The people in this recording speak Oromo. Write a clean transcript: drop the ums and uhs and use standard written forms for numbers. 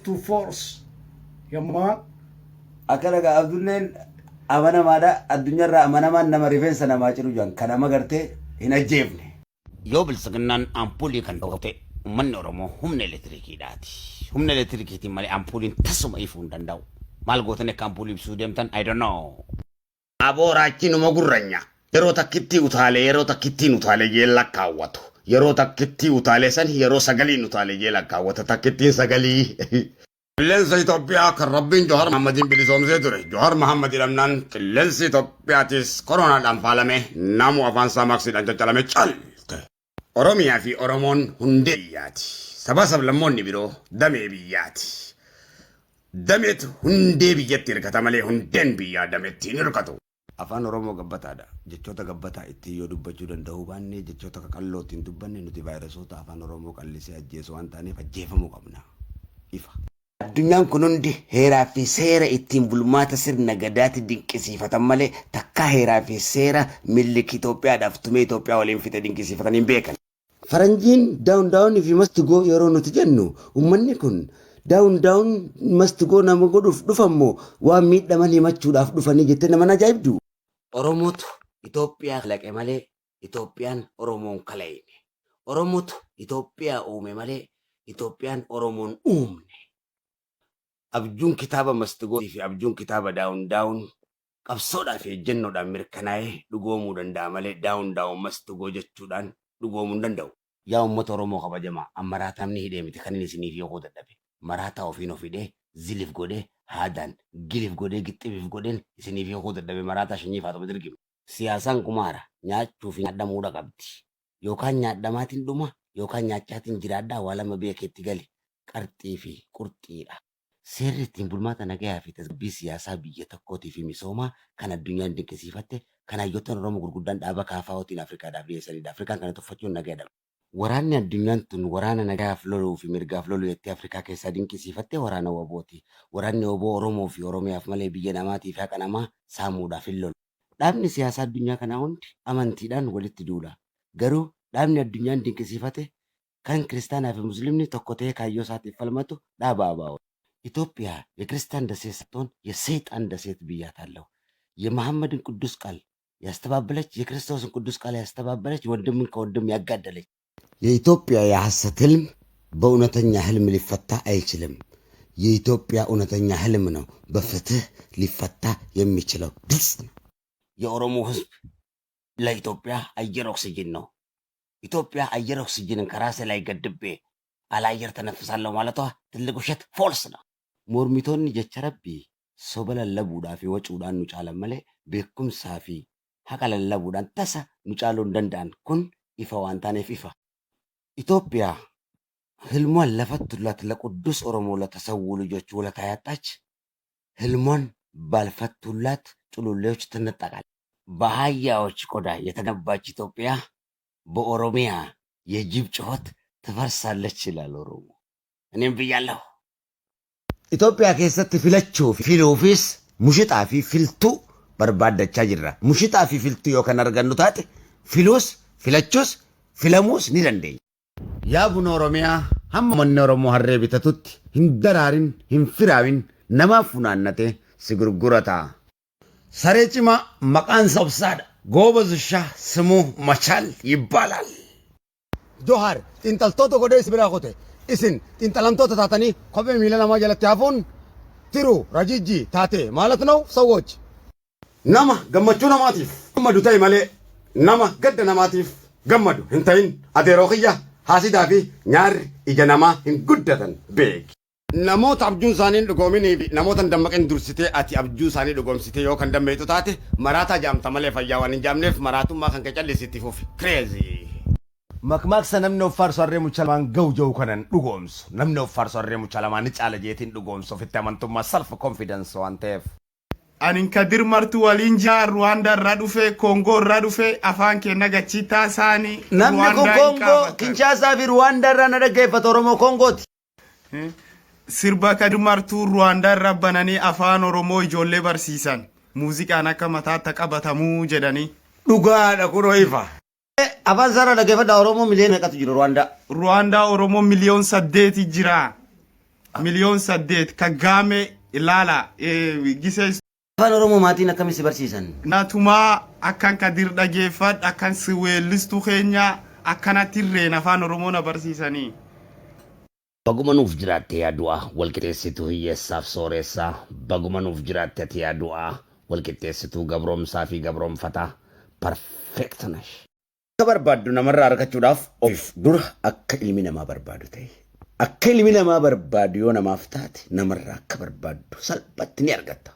To force. Yeah, man. Akkana gaa Abdulleen amanamaadha. Addunyaarraa amanamaan nama rifeensa namaa ciru jedhan kan nama gartee hin ajjeefne. Yoo biltsiginnaan ampuulii kan ta'u ta'e uummanni Oromoo humna elektirikiidhaati. Humna elektirikiitiin malee ampuuliin tasuma ifuu hin danda'u. Maal gootanii akka ampuulii ibsuu deemtan I don't know. Aboo raachi numa gurranya. Yeroo takkittii utaalee yeroo takkittiin utaalee jee lakkaawwatu. Yeroo takkittii utaalee san yeroo sagaliin utaalee jee lakkaawwata. Takkittiin sagalii. Qilleensa Itoophiyaa kan Rabbiin Johar Mahammadiin bilisoomsee ture. Johar Mahammad jedhamnaan qilleensi Itoophiyaatis koronaadhaan faalame namu afaan isaa maaksiidhaan caccalame cal ta'e. Oromiyaa fi Oromoon hundee biyyaati. Sabaa sablammoonni biroo damee biyyaati. Dameetu hundee biyyatti hirkata malee hundeen biyyaa dameetti hin hirkatu. Afaan Oromoo gabbataadha. Jechoota gabbataa ittiin yoo dubbachuu danda'uu baanne jechoota qaqalloo ittiin dubbanne nuti vaayirasoota afaan Oromoo qallisee ajjeesu waan taaneef ajjeefamuu qabna. Ifa. Addunyaan kun hundi heeraa fi seera ittiin bulmaata sirna Gadaati dinqisiifatan malee takkaa heeraa fi seera Minlik Itoophiyaadhaaf tumee Itoophiyaa waliin fixe dinqisiifatanii hin beekan. Faranjiin down down fi must go yeroo nuti jennu ummanni kun down down must go nama godhuuf dhufan moo waan miidhaman himachuudhaaf dhufanii jettee nama hin ajaa'ibdu? Oromootu Itoophiyaa kalaqe malee Itoophiyaan Oromoon kalayne. Oromotu Itoophiyaa uume malee Itoophiyaan Oromoon uumne. Abjuun kitaaba Must Go fi abjuun kitaaba Down Down qabsoodhaa fi ejjennoodhaan mirkanaa'ee dhugoomuu danda'a malee Down Down Must Go jechuudhaan dhugoomuu hin danda'u. Yaa uummata Oromoo kabajamaa, an maraataa namni hidhee miti kanin isiniif yookuu dadhabe. Maraataa ofiin of hidhee, zilif godhee, haadaan, gilif godhee, gixxifif godheen isiniif yookuu dadhabe maraataa shanyii Faaxuma Dirgim. Siyaasaan kumaara, nyaachuu fi nyaadhamuudha qabdi. Yookaan nyaadhamaatiin dhuma, yookaan nyaachaatiin jiraadhaa waa lama beeki itti gali. Qarxii fi qurxiidha. Seerri ittiin bulmaata nagayaa fi tasgabbii siyaasaa biyya tokkootii fi misoomaa kan addunyaan dinqisiifatte, kan hayyoottan Oromoo gurguddaan dhaaba KFOtiin Afrikaadhaaf dhiyeessaniidha. Afrikaan kana tuffachuun nagaya dhabdi. Waraanni addunyaan tun waraana nagayaaf loluu fi mirgaaf lolu jettee Afrikaa keessaa dinqisiifatte waraana wbo ti. Waraanni wbo Oromoo fi Oromiyaaf malee biyya namaatii fi haqa namaa saamuudhaaf hin lolu. Dhaabni siyaasaa addunyaa kanaa hundi amantiidhaan walitti duula. Garuu dhaabni addunyaan dinqisiifate kan kiristaanaa fi muslimni tokko ta'ee kaayyoo isaatiif falmatu dhaaba ABO dha. ኢትዮጵያ የክርስቲያን ደሴት ሳትሆን የሰይጣን ደሴት ብያታለሁ። የመሐመድን ቅዱስ ቃል ያስተባበለች፣ የክርስቶስን ቅዱስ ቃል ያስተባበለች፣ ወንድምን ከወንድም ያጋደለች። የኢትዮጵያ የሐሰት ህልም በእውነተኛ ህልም ሊፈታ አይችልም። የኢትዮጵያ እውነተኛ ህልም ነው በፍትህ ሊፈታ የሚችለው። ግልጽ ነው። የኦሮሞ ህዝብ ለኢትዮጵያ አየር ኦክስጅን ነው። ኢትዮጵያ አየር ኦክስጅንን ከራሴ ላይ ገድቤ አለ አየር ተነፍሳለሁ ማለቷ ትልቅ ውሸት false ነው። Mormitoonni jecha Rabbii soba lallabuudhaa fi wacuudhaan nu caalan malee beekumsaa fi haqa lallabuudhaan tasa nu caaluu hin danda'an. Kun ifa waan taaneef ifa. ኢትዮጵያ ህልሟን ለፈቱላት ለቅዱስ ኦሮሞ ለተሰዉ ልጆች ውለታ ያጣች ህልሟን ባልፈቱላት ጩሉሌዎች ትነጠቃለች። በአህያዎች ቆዳ የተገነባች ኢትዮጵያ በኦሮሚያ የጅብ ጩኸት ትፈርሳለች ይላል ኦሮሞ። እኔም ብያለሁ። Itoophiyaa keessatti filachuu fi filuufis mushixaa fi filtuu barbaaddachaa jirra. Mushixaa fi filtuu yoo kan argannu taate filuus filachuus filamuus ni dandeenya. Yaa buna Oromiyaa hamma uummanni Oromoo harree bitatutti hin daraarin hin firaawin namaaf funaannate si gurgurata. Saree cimaa maqaan isaa Obsaadha. ጎበዝ ውሻ ስሙ መቻል ይባላል። Johar xiinxaltoota godhee isin biraa kute isin xiinxalamtoota taatanii kophee miila namaa jalatti hafuun tiru rajijji taate ማለት ነው ሰዎች. Nama gammachuu namaatiif gammadu ta'e malee nama gadda namaatiif gammadu hin ta'in adeeroo kiyya haasidaa fi nyaarri ija namaa hin guddatan beeki. Namoota abjuun isaanii hin dhugoominii fi namoota hin dammaqin dursitee ati abjuu isaanii dhugoomsitee yoo kan dammeeyxu taate maraataa jaamta malee fayyaa waan hin jaamneef maraatummaa kan kee callisi itti fufi. Crazy. Makmaaksa namni of faarsu harree mucha lamaan ga'u jedhu kanan dhugoomsu. Namni of faarsu harree mucha lamaan ni caala jeetiin dhugoomsu ofitti amantummaa self confidence waan ta'eef. Anin Kadir Martuu waliin jaa Ruwaandaa irraa dhufe, Koongoo irraa dhufe, afaan keenya gachiitaa isaanii Namni kun Ruwaandaa hin Koongoo, qaabatan. Kinshaasaa fi Ruwaandaa irraa na dhaggeeffata Oromoo Koongooti. Sirba Kadir Martuu Ruwaandaa irraa bananii afaan Oromoo ijoollee barsiisan. Muuziqaan akka mataatti qabatamuu jedhanii. Dhugaadha kunoo ifa. Afaan isaarraa dhaggeeffadhaa Oromoo miliyoona meeqatu jira Ruwaandaa? Ruwaandaa Oromoo miliyoon 8 jira. 8 miliyoon Kagame ilaala gisee. Afaan Oromoo maatiin akkamitti si barsiisan? Natumaa akkan Kadir dhageeffadh, akkan si weellistuu keenya akkanatti irreen afaan Oromoo na barsiisanii. Baguma nuuf jiraatte yaa du'aa, walqixxeessituu hiyyeessaaf sooressaa. Baguma nuuf jiraatte ati yaa du'aa, walqixxeessituu gabroomsaa fi gabroomfataa. Perfect nash. Akka barbaaddu namarraa argachuudhaaf of dura akka ilmi namaa barbaadu ta'e. Akka ilmi namaa barbaadu yoo namaaf taate, namarraa akka barbaaddu salphatti ni argatta.